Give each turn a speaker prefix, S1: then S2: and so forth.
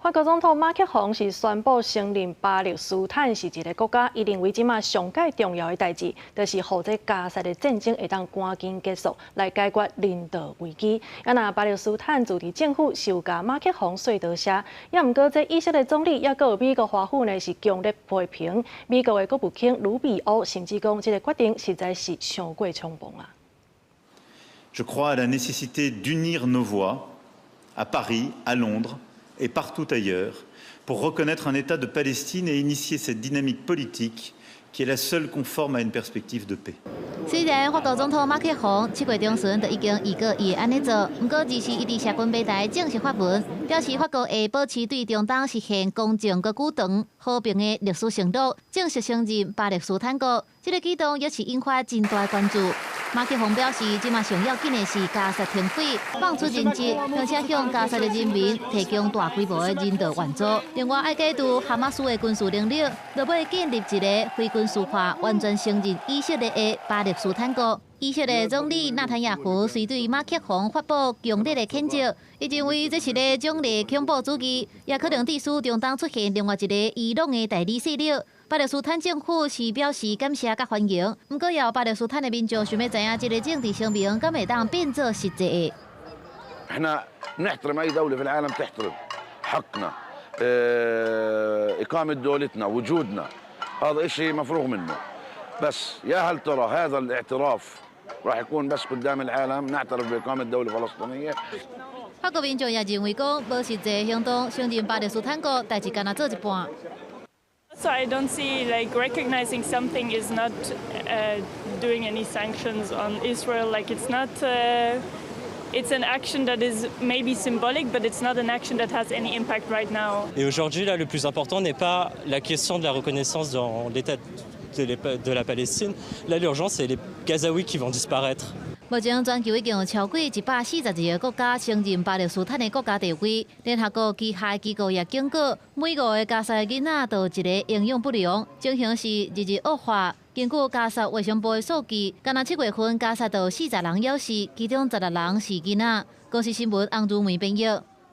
S1: 法國總統馬克宏是宣布承認巴勒斯坦是一個國家，伊認為這馬上蓋重要的代誌，就是予這加薩的戰爭會當趕緊結束，來解決人道危機。啊，若巴勒斯坦自治政府是有共馬克宏說多謝，也毋過這以色列總理抑閣有美國華府呢是強烈批評，美國的國務卿魯比歐甚至講這個決定實在是傷過衝動啊。
S2: Je crois à la nécessité d'unir nos voix à Paris, à Londres et partout ailleurs pour reconnaître un État de Palestine et initier cette dynamique politique qui est la seule conforme à une perspective de paix.
S3: 雖然法國總統馬克宏7月中旬就已經預告伊會按呢做，毋過這是伊佇社群平台正式發文，表示法國會保持對中東實現公正閣久長和平的歷史承諾，正式承認巴勒斯坦國。這個舉動也是引發真大關注。馬克宏表示，這馬上要緊的是加薩停火，放出人質，並且向加薩的人民提供大規模的人道援助。另外，愛解除哈馬斯的軍事能力，落尾建立一個非軍事化、完全承認以色列的巴勒斯坦國。以色列總理納坦雅胡雖對馬克宏發布強烈的譴責，伊認為這是咧獎勵恐怖主義，也可能致使中東出現另外一個伊朗的代理勢力。巴勒斯坦政府是表示感謝佮歡迎，毋過也有巴勒斯坦的民眾想欲知影這個政治聲明敢會當變做實際的。
S4: احنا نحترم اي دوله في العالم تحترم حقنا اقامه دولتنا وجودنا، هذا اشي مفروغ منه، بس يا هل ترى هذا الاعتراف راح يكون بس قدام العالم نعترف باقامه دوله فلسطينيه؟
S3: 法國民眾也認為講，無實際行動承認巴勒斯坦國，代誌干焦做一半。
S5: So I don't see, like, recognizing something is not doing any sanctions on Israel. Like, it's not. It's an action that is maybe symbolic, but it's not an action that has any impact right now.
S6: Et aujourd'hui, là, le plus important n'est pas la question de la reconnaissance dans l'État de la Palestine. Là, l'urgence, c'est les Gazaouis qui vont disparaître.
S3: 目前全球已經有超過142個國家承認巴勒斯坦的國家地位。聯合國旗下機構也警告，每五個加薩囡仔就一個營養不良，情形是日日惡化。根據加薩衛生部的數據，干焦7月份加薩就40人枵死，其中16人是囡仔。公視新聞翁如梅編譯。